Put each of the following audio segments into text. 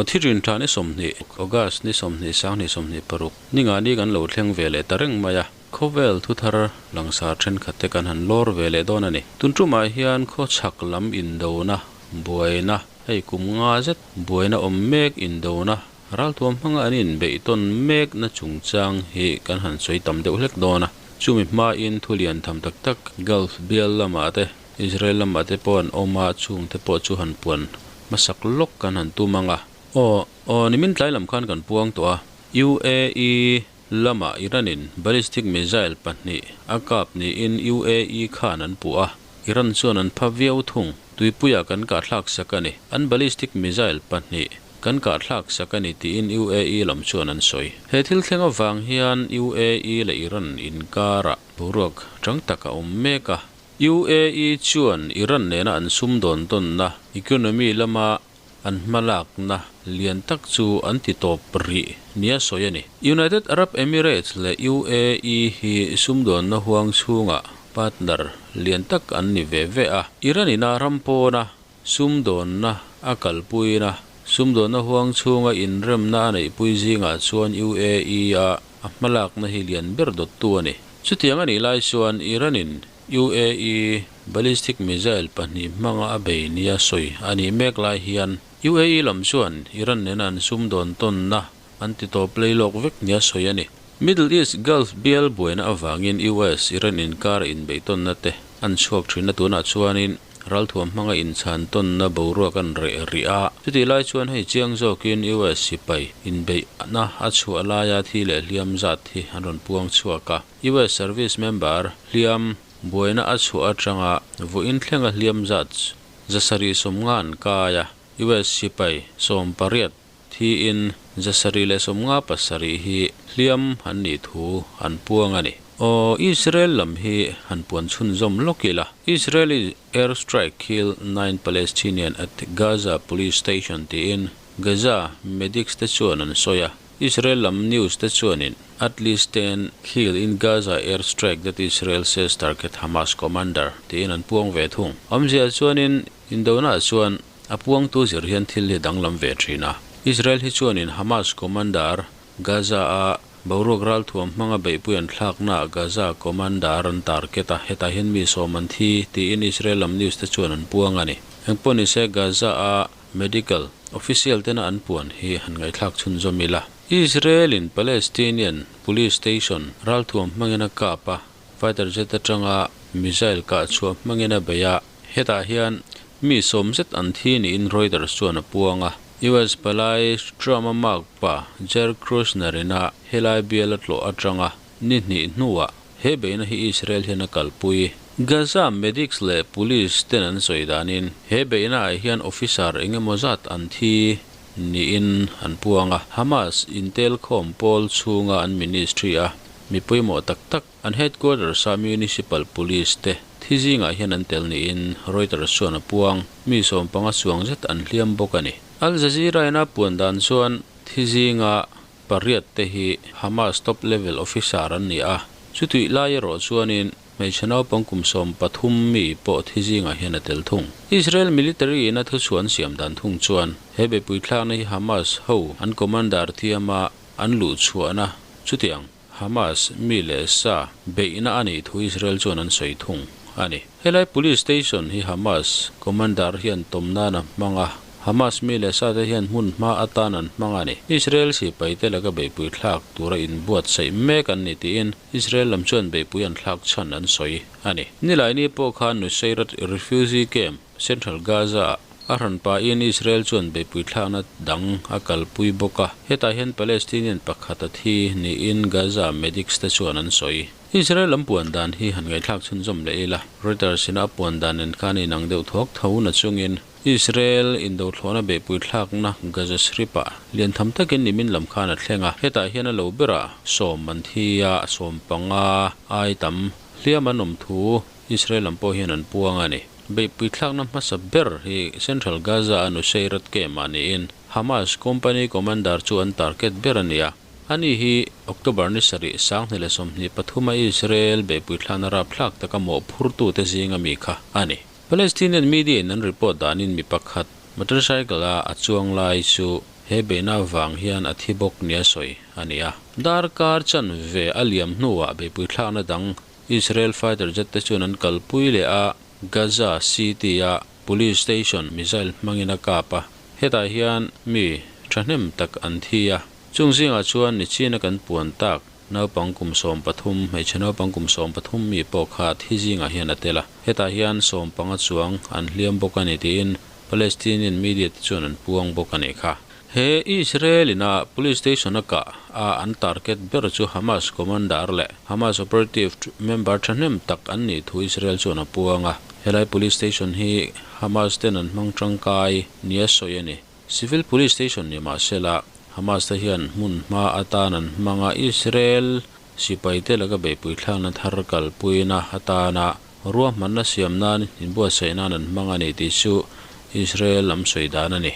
Thirin tha ni 20, August ni 20 2026, ni nga ni kan lo thleng ve leh ta reng mai a. Khawvel thu thar langsar thenkhat te kan han lawr ve leh dawn a ni. Tun tumah hian khaw chhak lam indona, buaina, hei kum nga zet buaina awm mek indona, ralthuam hmanga an inbeih tawn mek na chungchang hi kan han sawi tam deuh hlek dawn a. Chumi hmain thu lian tham tak tak Gulf bial lamah te, Israel lamah te pawh an awm a, chungte pawh chu han puan hmasak lawk kan han tum ang a. Aw, aw, nimin tlai lam khan kan puang tawh a, UAE lamah Iran-in ballistic missile pahnih a kap niin UAE khan an puh a, Iran chuan an pha viau thung. Tuipuiah kan kahthlak sak a ni, an ballistic missile pahnih kan kahthlak sak a ni tiin UAE lam chuan an sawi. He thil thleng avang hian UAE leh Iran inkarah boruak tang tak a awm mek a. UAE chuan Iran nena an sumdawn tawnna, economy lama an hmalakna lian tak chu an ti tawp rih nia sawi a ni. United Arab Emirates leh UAE hi sumdawnna huang chhungah partner lian tak an ni ve ve a. Iran ina ram pawna sumdawnna a kalpuina, sumdawnna huang chhunga inremna a neihpui zingah chuan UAE a a hmalakna hi lian ber dawttu a ni. Chutiang a nih lai chuan Iran in UAE ballistic missile pahnih hmanga a bei nia sawi a nih mek lai hian UAE lam chuan Iran nena an sumdawn tawnna an ti tawp lei lawk vek nia sawi a ni. Middle East Gulf bial buaina avangin US Iran inkar inbeih tawnna te an chhuak thin a, tunah chuanin ralthuam hmanga inchhan tawnna boruak an reh rih a. Chutih lai chuan hei chiang zawkin US sipai inbeihna a chhuah laia thi leh hliam zat hi an rawn puang chhuak a. US service member hliam buaina a chhuah atanga vawiin thlenga hliam zat 750 an kai a, US sipai 18 thiin 757 hi hliam an nih thu an puang a ni. Aw, Israel lam hi han puan chhunzawm lawk ila. Israeli air strike kill 9 Palestinian at Gaza police station tiin Gaza medics te chuan an sawi a. Israel lam news te chuanin at least 10 killed in Gaza air strike that Israel says target Hamas commander tiin an puang ve thung. Awmzia chuanin indona chuan a puang tu zir hian thil hi danglam ve thin a. Israel hi chuanin Hamas commander Gaza a boruak ralthuam hmanga beihpui an thlakna Gaza commander an target a, hetah hian mi 10 an thi tiin Israel lam news te chuan an puang a ni. Engpawh nise Gaza a medical official tena an puan hi han ngaihthlak chhunzawm ila. Israel in Palestinian police station ralthuam hmangin a kap a, fighter jet atanga missile kah chhuah hmangin a bei a, hetah hian mi 10 zet an thi niin Reuters chuan a puang a. US palai Trump a mark pa Jared Kushner ina helai bial a tlawh atanga ni hnih hnuah he beihna hi Israel hian a kalpui. Gaza medics leh police ten an sawi danin he beihna ah hian officer engemaw zat an thi niin an puang a. Hamas intel khawm pawl chhunga an ministry a mi pawimawh tak tak an headquarters a municipal police te thi zingah hian an tel niin Reuters chuan a puang. Mi 15 chuang zet an hliam bawk a ni. Al Jazeera ina puan dan chuan thi zinga 8 te hi Hamas top level officer an ni a. Chutih lai erawh chuanin hmeichhe naupang kum 13 mi pawh thi zingah hian a tel thung. Israel military ina thu chuan siam dan thung chuan he beihpui thlakna hi Hamas ho an commander thiama an luh chhuahna chutiang Hamas mi leh sa beihna a nih thu Israel chuan an sawi thung a ni. Helai police station hi Hamas commander hian tawmnan a hmang a, Hamas mi leh sa te hian hmun hma atan an hmang a ni. Israel sipai te laka beihpui thlak tura inbuat saih mek an ni tiin Israel lam chuan beihpui an thlak chhan an sawi a ni. Nilai ni pawh khan Nuseirat refugee camp, Central Gaza a hran pahin Israel chuan beihpui thlakna dang a kalpui bawk a. Hetah hian Palestinian pakhat a thi niin Gaza medics te chuan an sawi. Israel lam puan dan hi han ngaihthlak chhunzawm leh ila. Reuters ina a puan dan nen khan inang deuh thawk tho na chungin Israel indo thlawhna beihpui thlakna Gaza Strip ah lian tham takin nimin lam khan a thleng a. Hetah hian a lo berah 10 an thi a, 15 ai tam hliam an awm thu Israel lam pawh hian an puang a ni. Beihpui thlakna hmasa ber hi Central Gaza a Nuseirat camp ah niin Hamas company commander chu an target ber a ni a. Ani hi October ni 7 2023 a Israel beihpui thlakna rap thlak taka mawh phurtu te zinga mi kha a ni. Palestinian media in an report danin mi pakhat motorcycle a a chuang lai chu He beihna avang hian a thi bawk nia sawi a ni a. Darkar chanve a liam hnuah beihpui thlakna dang Israel fighter jet te chuan an kalpui leh a, Gaza City-a police station missile hmangin a kap a, hetah hian mi thahnem tak an thi a. Chung zingah chuan nichina kan puan tak naupang kum 13, hmeichhe naupang kum 13 mi pawh kha thi zingah hian a tel a, hetah hian 15 chuang an hliam bawk a ni tiin Palestinian media te chuan an puang bawk a nih kha. He Israel ina police station a kah a an target ber chu Hamas commander leh Hamas operative member thahnem tak an nih thu Israel chuan a puang a. Helai police station hi Hamas ten an hmang tangkai nia sawi a ni. Civil police station ni mah sela Hamas te hian hmun hma atan an hmang a, Israel sipai te laka beihpui thlakna thar kalpuina atana ruahmanna siam nan inbuatsaih nan an hmang a ni tih chu Israel lam sawi dan a ni.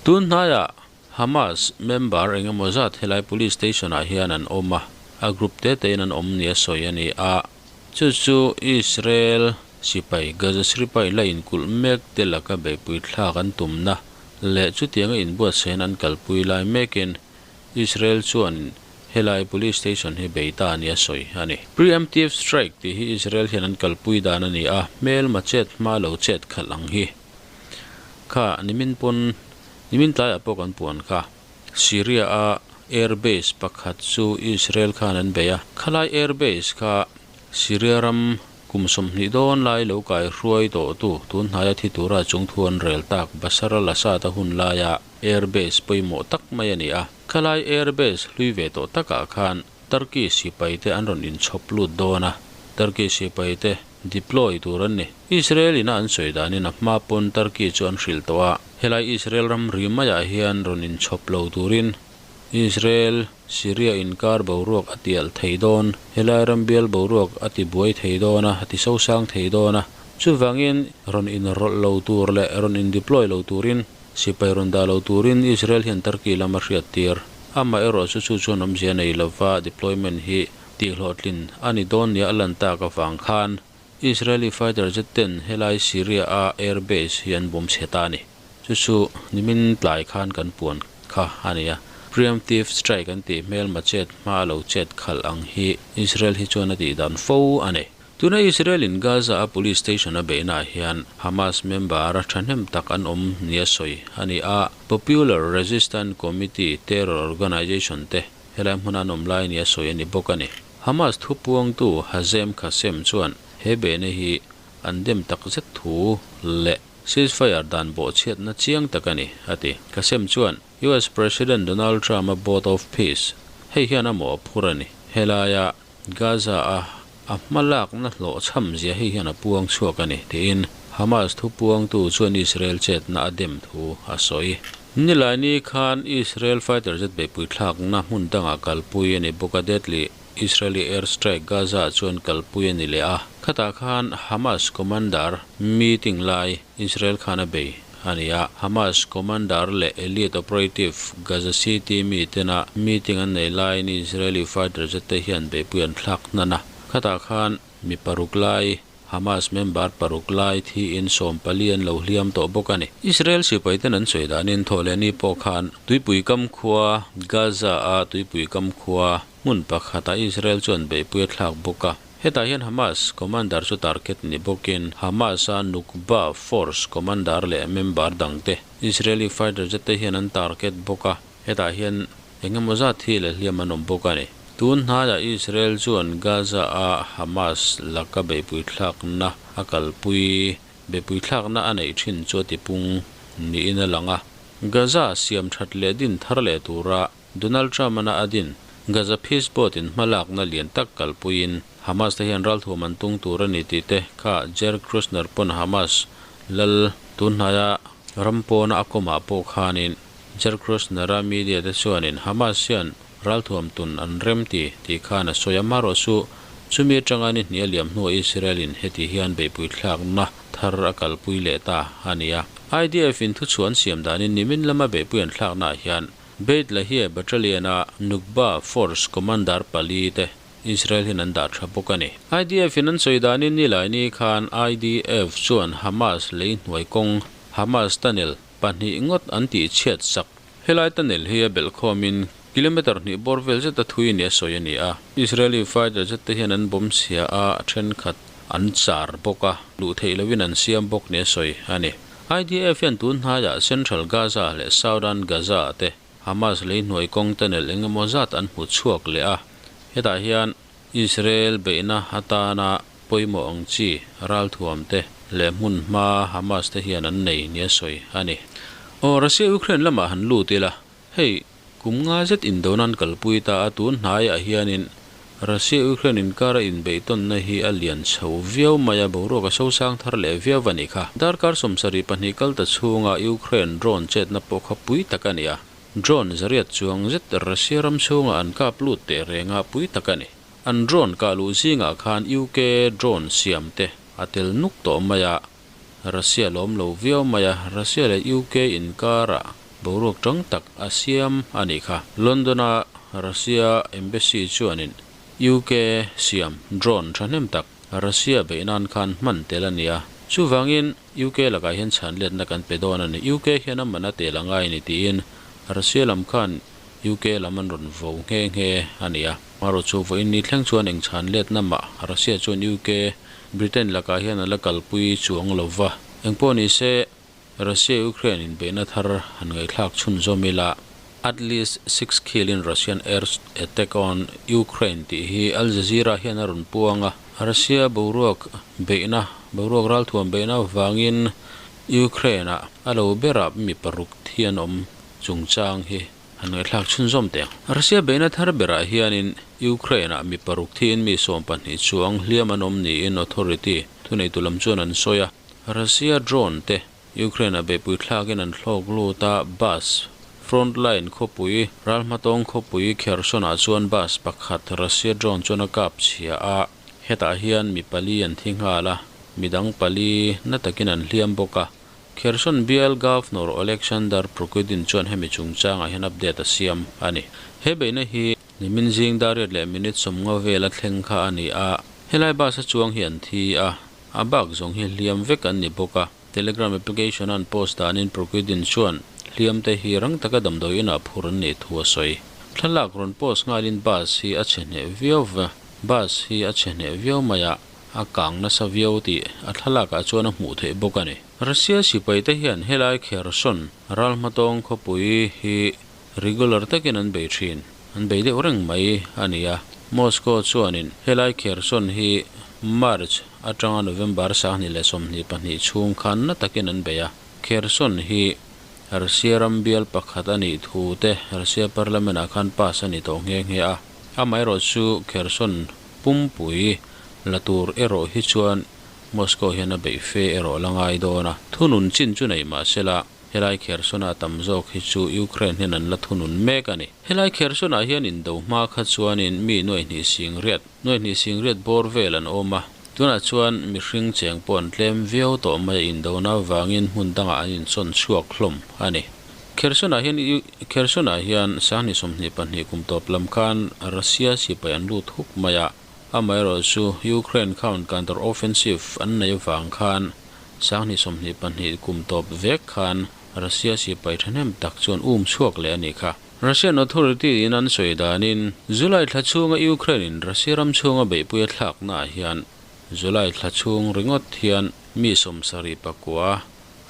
Tun hnaiah Hamas member eng emaw zat helai police station ah hian an awm a, a group te tein an awm nia sawi a ni a, chu chu Israel sipai Gaza Strip-a la inkulh mek te laka beihpui thlak an tumna leh chutianga inbuatsaihna an kalpui lai mekin Israel chuan helai police station hi bei ta nia sawi a ni. Preemptive strike tih hi Israel hian an kalpui dan a ni a, hmelma chet hma lo chet khalh ang hi. Kha nimin pawn nimin tlaiah pawh kan puan kha. Syria a air base pakhat chu Israel khan an bei a, khalai air base kha Syria ram kum 20 dawn lai lo kai hruai tawh tu tun hnaia thi tura chung thu an rel tak Bashar al-Assad a hun laia air base pawimawh tak mai a ni a. Khalai air base hlui ve tawh takah khan Turkey sipai te an rawn inchhawp lut dawn a, Turkey sipai te deploy tur an ni. Israel ina an sawi danin a hma pawn Turkey chu an hrilh tawh a, helai Israel ram ri maiah hian rawn inchhawp lo turin Israel, Syria inkar boruak a tialh thei dawn, helai ram bial boruak a ti buai thei dawn a, a ti sosang thei dawn a, chuvangin rawn inrawlh lo tur leh rawn in deploy lo turin sipai rawn dah lo turin Israel hian Turkey lam a hriat tir. Amaherawh chu chu chuan awmzia nei lova deployment hi tihhlawhtlin a ni dawn nia a lan tak avang khan Israeli fighter jet ten helai Syria a air base hi an bawm chhe ta a ni. Chu chu nimin tlai khan kan puan kha a ni a. Preemptive strike an tih hmelma chet hma a lo chet khalh ang hi Israel hi chuan a tih dan fo a ni. Tuna Israel in Gaza a police station a beihna ah hian Hamas member a thahnem tak an awm nia sawi a ni a, Popular Resistance Committee terror organization te helai hmuna an awm lai nia sawi a ni bawk a ni. Hamas thupuangtu Hazem Qassem chuan he beihna hi an dem tak zet thu leh ceasefire dan bawhchhiatna chiang tak a ni, a ti. Qassem chuan US President Donald Trump a Board of Peace hei hian a mawh a phur a ni. Helaia Gaza a a hmalakna hlawhchham zia hei hian a puang chhuak a ni, tiin Hamas thupuangtu chuan Israel chetna a dem thu a sawi. Nilaini khan Israel fighter jet beihpui thlakna hmun dangah kalpui a ni bawk a, deadly Israeli air strike Gaza ah chuan kalpui a ni leh a, khatah khan Hamas commander meeting lai Israel khan a bei a ni a, Hamas commander leh elite operative Gaza City mi tena meeting an nei laiin Israeli fighter jet te hian beihpui an thlak hnan a, khatah khan mi paruk lai Hamas member paruk lai thiin 14 an lo hliam tawh bawk a ni. Israel sipai ten an sawi danin thawhlehni pawh khan tuipui kam khua Gaza a tuipui kam khua hmun pakhatah Israel chuan beihpui a thlak bawk a. Hetah hian Hamas commander chu target ni bawkin Hamas a Nukba force commander leh member dangte Israeli fighter jet te hian an target bawk a, hetah hian eng emaw zat hi leh hliam an awm bawk a ni. Tun hnaiah Israel chuan Gaza a Hamas laka beihpui thlakna a kalpui beihpui thlakna a neih thin chu a tipung niin a lang a, Gaza siam that leh din thar leh tura Donald Trump-ana a din Gaza Peace Board in hmalakna lian tak kalpuiin Hamas te hian ralthuam an tung tur a ni tih te kha Jared Kushner pawn Hamas lal tun hnaia ram pawna a kawmah pawh khanin Jared Kushner-a media te chuanin Hamas hian ralthuam tun an rem ti tih khan a sawi a, marawh chu chumi atanga ni hnih a liam hnuah Israel in heti hian beihpui thlakna thar a kalpui leh ta a ni a. IDF in thuchhuah an siam danin nimin lama beihpui an thlaknaah hian Beit Lahia Battalion-a Nukba Force Commander pali te Israel hian an dah tha bawk a ni. IDF in an sawi danin Nilaini khan IDF chuan Hamas lei hnuai kawng, Hamas tunnel, pahnih ngawt an tih chhiat sak. Helai tunnel hi a belhkhawmin kilometre hnih bawr vel zeta thui nia sawi a ni a. Israeli fighter jet te hian an bomb chhia a, a thenkhat an char bawk a, luh theih lovin an siam bawk nia sawi a ni. IDF hian tun hnaiah Central Gaza leh Southern Gaza te Hamas lei hnuai kawng tunnel eng emaw zat an hmu chhuak leh a, hetah hian Israel beihna atana pawimawh ang chi ralthuam te leh hmun hma Hamas te hian an nei nia sawi a ni. Aw, Russia-Ukraine lamah han lut ila, hei kum nga zet indona an kalpui ta a, tun hnaiah hianin Russia-Ukraine inkara inbeihtawnna hi a lian chho viau mai a, boruak a sosang thar leh viau a nih kha. Darkar 72 kal ta chhunga Ukraine drone chetna pawh kha pui tak a ni a, drone zariat chuang zet Russia ram chhunga an kap lut teh reng a pui tak a ni. An drone kah luh zingah khan UK drone siam te a tel nuk tawh mai a, Russia lawm lo viau mai a, Russia leh UK inkarah boruak tang tak a siam a nih kha. London-a Russia Embassy chuanin UK siam drone thahnem tak Russia beih nan khan hman tel a ni a, chuvangin UK lakah hian chhanletna kan pe dawn a ni, UK hian a man a tel a ngai a ni tiin Russia lam khan UK lam an rawn vo nghe nghe a ni a. Marawh chu vawiin ni thleng chuan eng chhanletna mah Russia chuan UK Britain lakah hian a la kalpui chuang lo va. Engpawh ni se, Russia-Ukraine inbeihna thar han ngaihthlak chhunzawm ila, At least six killed in Russian air attack on Ukraine tih hi Al Jazeera hian a rawn puang a. Russia boruak beihna, boruak ralthuam beihna vangin Ukraine-ah a lo berah mi paruk thi an awm chungchang hi Han ngaihthlak chhunzawm teh ang. Russia beihna thar berah hianin Ukraine-ah mi paruk thiin mi 12 chuang hliam an awm niin authority thuneitu lam chuan an sawi a. Russia drone te Ukraine-ah beihpui thlakin an thlawk lut a, bus frontline khawpui ralhmatawng khawpui Kherson-ah chuan bus pakhat Russia drone chuan a kap chhia a, hetah hian mi pali an thi nghal a, midang pali na takin an hliam bawk a. Kherson bial Governor Oleksandr Prokudin chuan hemi chungchangah hian update a siam a ni. He beihna hi nimin zing dariat leh minute 50 vela thleng kha a ni a, helai bus a chuang hi an thi a, a bak zawng hi hliam vek an ni bawk a. Telegram application an post danin Prokudin chuan hliam te hi rang taka damdawi inah phur an nih thu a sawi. Thlalak rawn post nghalin bus hi a chhe hneh viau va, bus hi a chhe hneh viau mai a, a kang nasa viau tih a thlalakah chuan a hmuh theih bawk a ni. Russia sipaite hian helai Kherson ralhmatawng khawpui hi regular takin an bei thin, an bei deuh reng mai a ni a. Moscow chuanin helai Kherson hi March atanga November 2022 chhung khan na takin an bei a. Kherson hi Russia ram bial pakhat a nih thu te Russia Parliament-ah khan pass a ni tawh nghe nghe a. Amaherawh chu Kherson pumpui la tur erawh hi chuan Moscow hian a beih fe erawh la ngai dawn a. Thunun chin chu nei mah se la, helai Kherson-a tam zawk hi chu Ukraine hian an la thunun mek a ni. Helai Kherson-ah hian indo hma kha chuanin mi nuaihnih sing riat, nuaihnih sing riat bawr vel an awm a. Tunah chuan mihring cheng pawh an tlem viau tawh mai a, indona vangin hmun dangah an insawn chhuak hlawm a ni. Kherson-ah hian Kherson-ah hian 2022 kum tawp lam khan Russia sipai an lut huk mai a, amaherawh chu Ukraine khan counter offensive an nei avang khan 2022 kum tawp vek khan Russia sipai thahnem tak chuan um chhuak leh a nih kha. Russian authority in an sawi danin July thla chhunga Ukraine in Russia ram chhunga beihpui a thlaknaah hian July thla chhung ringawt hian mi 79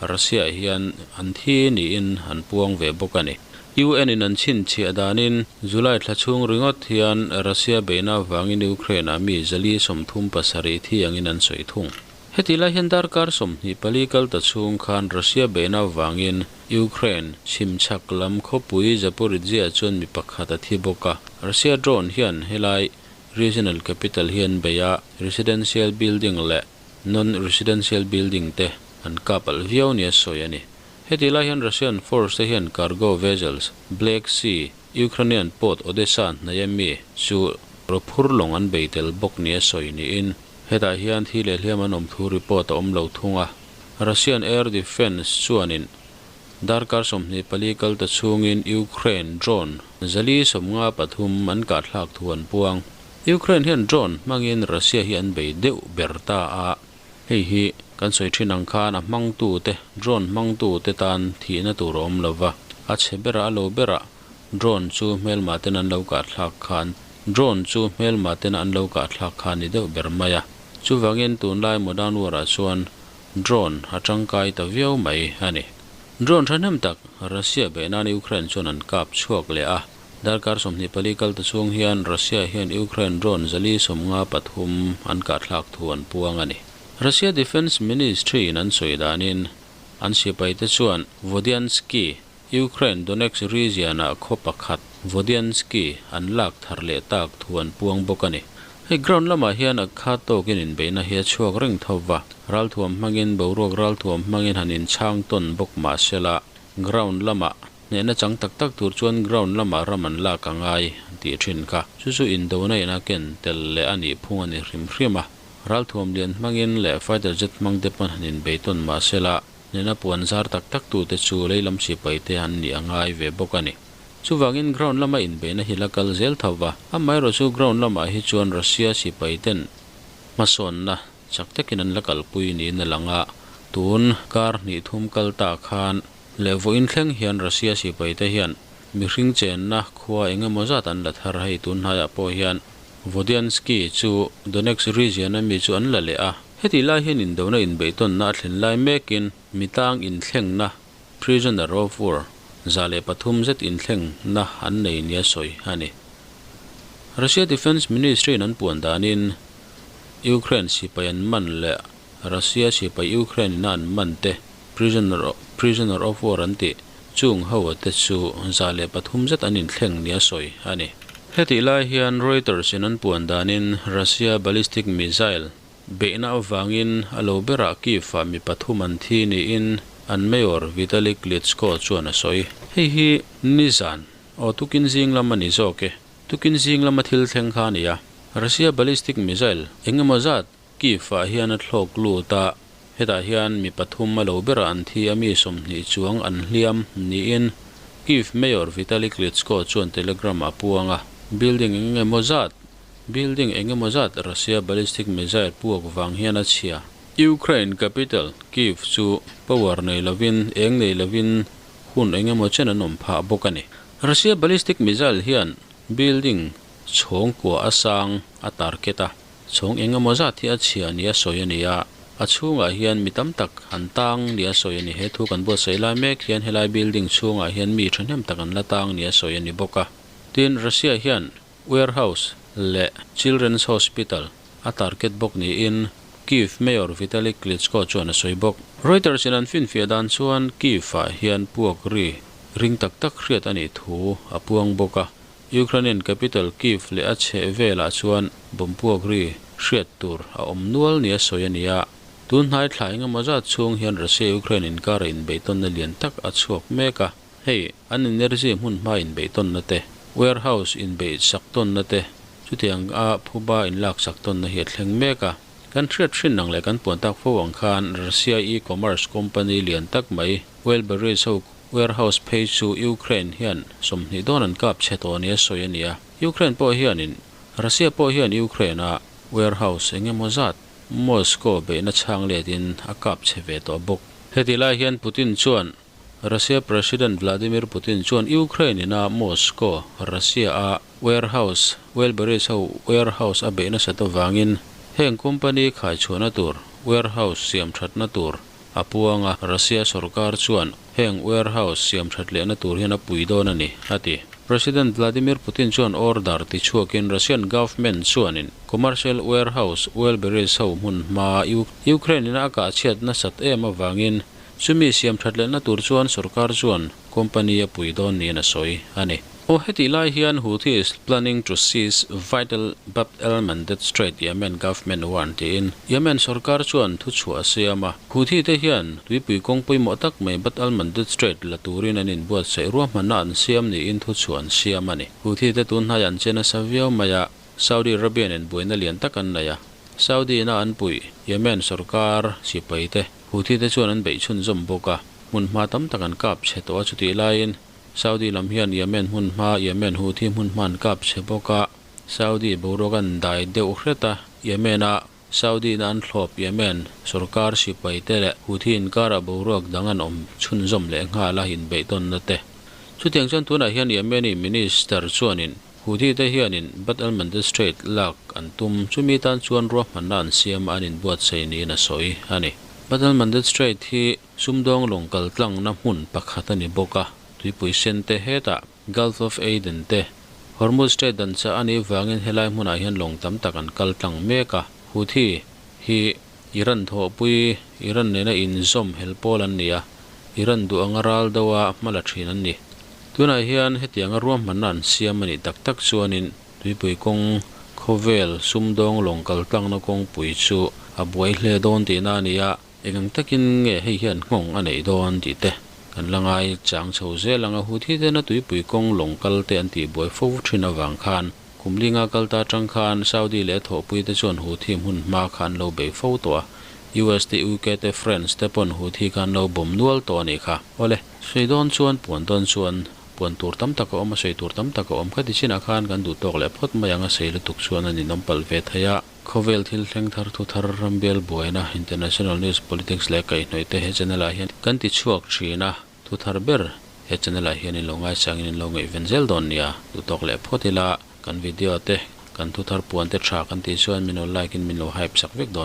Russia hian an thi niin an puang ve bawk a ni. UN in an chhinchhiah danin July thla chhung ringawt hian Russia beihna avangin Ukraine-ah mi 137 thi angin an sawi thung. Heti lai hian darkar 24 kal ta chhung khan Russia beihna avangin Ukraine chhimchhak lam khawpui Zaporizhzhia chuan mi pakhat a thi bawk a. Russia drone hian helai regional capital hi an bei a, residential building leh non-residential building te an kap alh viau nia sawi a ni. Heti lai hian Russian force te hian cargo vessels Black Sea, Ukrainian port Odessa hnaih ami chu rawphur lawng an bei tel bawk nia sawi niin hetah hian thi leh hliam an awm thu report a awm lo thung a. Russian air defence chuanin darkar 24 kal ta chhungin Ukraine drone 453 an kahthlak thu an puang. Ukraine hian drone hmangin Russia hi an bei deuh ber ta a, hei hi kan sawi thin ang khan a hmangtu te, drone hmangtu te tan thihna tur a awm lova. A chhe berah a lo berah drone chu hmelma ten an lo kah thlak khan drone chu hmelma tena an lo kah thlak kha a ni deuh ber mai a. Chuvangin tunlai modern war ah chuan drone a tangkai ta viau mai a ni. Drone thahnem tak Russia beih nan Ukraine chuan an kap chhuak leh a. Darkar 24 kal ta chhung hian Russia hian Ukraine drone 453 an kah thlak thu an puang a ni. Russia Defence Ministry in an sawi danin an sipai te chuan Vodianskiy, Ukraine Donetsk region-ah khaw pakhat Vodianskiy an lak thar leh tak thu an puang bawk a ni. Hei ground lamah hian a kha tawkin inbeihna hi a chhuak reng tho va, ralthuam hmangin boruak ralthuam hmangin han inchhang tawn bawk mah sela, ground lamah hnehna chang tak tak tur chuan ground lamah ram an lak a ngai tih thin kha. Chu chu indona in a ken tel leh a nih phung a ni hrim hrim a. Ralthuam lian hmangin leh fighter jet hmang te pawn han inbei tawn mah sela, Nena puan zar tak tak tute chu leilam sipai te an nih a ngai ve bawk a ni. Chuvangin ground lama inbeihna hi la kal zel tho va, amaherawh chu ground lamah hi chuan Russia sipai ten hmasawnna chak takin an la kalpui niin a lang a, tun kar hnih thum kal ta khan leh vawiin thleng hian Russia sipai te hian mihring chenna khua eng emaw zat an la thar hei tun hnaiah pawh hian Vodianskiy chu Donetsk region a mi chu an la leh a. Hetih lai hian indona inbeihtawnna a thlen lai mekin mitang inthlengna, prisoner of war, 103 zet inthlengna an nei nia sawi a ni. Russia Defence Ministry in an puan danin Ukraine sipai an man leh Russia sipai Ukraine ina an man te prisoner prisoner of war an tih chung ho te chu 103 zet an inthleng nia sawi a ni. Hetih lai hian Reuters in an puan danin Russia ballistic missile beihna avangin a lo berah Kyiv-ah mi pathum an thi niin an Mayor Vitali Klitschko chuan a sawi. Hei hi nizan aw tukin zing lam a ni zawk e. Tukin zing lama thil thleng kha a ni a. Russia ballistic missile eng emaw zat Kyiv-ah hian a thlawk lut a, hetah hian mi pathum a lo berah an thi a, mi 20 chuang an hliam niin Kyiv Mayor Vitali Klitschko chuan Telegram-ah a puang a. Building eng emaw zat Building eng emaw zat Russia ballistic missile puak vang hian a chhia. Ukraine capital Kyiv chu power nei lovin eng nei lovin hun eng emaw chen an awm phah bawk a ni. Russia ballistic missile hian building chhawng kua a sang a target a, chhawng eng emaw zat hi a chhia nia sawi a ni a, a chhungah hian mi tam tak an tang nia sawi a ni. He thu kan buatsaih lai mek hian helai building chhungah hian mi thahnem tak an la tang nia sawi a ni bawk a. Tin, Russia hian Warehouse leh Children's Hospital a target bawk niin Kyiv Mayor Vitali Klitschko chuan a sawi bawk. Reuters in an finfiah dan chuan Kyiv-ah hian puak ri ring tak tak hriat a nih thu a puang bawk a. Ukrainian capital Kyiv leh a chheh velah chuan bomb puak ri hriat tur a awm nual nia sawi a ni a. Tun hnai thla engemaw zat chhung hian Russia-Ukraine inkara inbeihtawnna lian tak a chhuak mek a. Hei, an energy hmun hma inbeihtawnna te, warehouse inbeih sak tawnna te, chutiang a phuba inlak sak tawnna hi a thleng mek a. Kan hriat hrin ang leh kan puan tak fo ang khan Russia e-commerce company lian tak mai Wildberries ho warehouse phei chu Ukraine hian 20 dawn an kap chhe tawh nia sawi a ni a. Ukraine pawh hianin Russia pawh hian Ukraine a warehouse eng emaw zat Moscow beihna chhang letin a kap chhe ve tawh bawk. Heti lai hian Putin chuan Russia President Vladimir Putin chuan Ukraine ina Moscow, Russia a warehouse, Wildberries ho warehouse a beih nasat avangin heng company khaichhuahna tur warehouse siam thatna tur a puang a, Russia sorkar chuan heng warehouse siam that lehna tur hian a pui dawn a ni, a ti. President Vladimir Putin chuan order tichhuakin Russian government chuanin commercial warehouse Wildberries ho hmun hma Ukraine ina a kahchhiat nasat em avangin Chumi siam that lehna tur chuan sorkar chuan company a pui dawn niin a sawi a ni. Aw hetih lai hian Houthi is planning to seize vital Bab el Mandeb Strait Yemen government warn tiin Yemen sorkar chuan thu chhuah a siam a. Houthi te hian tuipui kawng pawimawh tak mai Bab el Mandeb Strait la turin an inbuatsaih ruahmanna an siam niin thu chhuah an siam a ni. Houthi te tun hnaiah an che nasa viau mai a, Saudi Arabia nen buaina lian tak an nei a. Saudi ina an puih Yemen sorkar sipai te Houthi te chuan an beih chhunzawm bawk a, hmun hma tam tak an kap chhe tawh a, chutih laiin Saudi lam hian Yemen hmun hma, Yemen Houthi hmun hma an kap chhe bawk a, Saudi boruak an dai deuh hret a, Yemen a Saudi na an thlawp Yemen sorkar sipai te leh Houthi inkarah boruak dang an awm chhunzawm leh nghal a inbeihtawnna te. Chutiang chuan tunah hian Yemeni minister chuanin Houthi te hianin Bab el-Mandeb Strait lak an tum, chumi tan chuan ruahmanna an siam a an inbuatsaih niin a sawi a ni. Bab el-Mandeb Strait hi sumdawng lawng kaltlangna hmun pakhat a ni bawk a, tuipui sen te hetah Gulf of Aden te, Hormuz Strait dan chah a nih vangin helai hmunah hian lawng tam tak an kal tlang mek a, Houthi hi Iran thawhpui, Iran nena inzawm hel pawl an ni a, Iran duh anga ral deuha hma la thin an ni. Tunah hian hetianga ruahmanna an siam a nih tak tak chuanin tuipui kawng khawvel sumdawng lawng kal tlangna kawngpui chu a buai hle dawn tihna a ni a, eng ang takin nge hei hian nghawng a neih dawn tih te kan la ngai chang chho zel ang a, Houthi tena tuipui kawng lawng kal te an tihbuai fo thin avang khan kum linga kal ta atang khan Saudi leh a thawhpui te chuan Houthi hmun hma kha an lo bei fo tawh a, US te UK te France te pawn Houthi kha an lo bawm nual tawh a nih kha. Awle, sawi dawn chuan puan dawn chuan puan tur tam tak a awm a, sawi tur tam tak a awm kha ti chinah khan kan duh tawk leh phawt mai ang a, sei lutuk chuan a ninawm palh ve thei a. Khawvel thil thleng thar thu thar rambial buaina, international news, politics leh kaihhnawih te he channel ah hian kan ti chhuak thin a, thu thar ber he channel ah hian in lo ngaisangin in lo ngaihven zel dawn nia, duh tawk leh phawt ila kan video te kan thu thar puan te tha kan tih chuan min lo like in min lo hype sak vek dawn.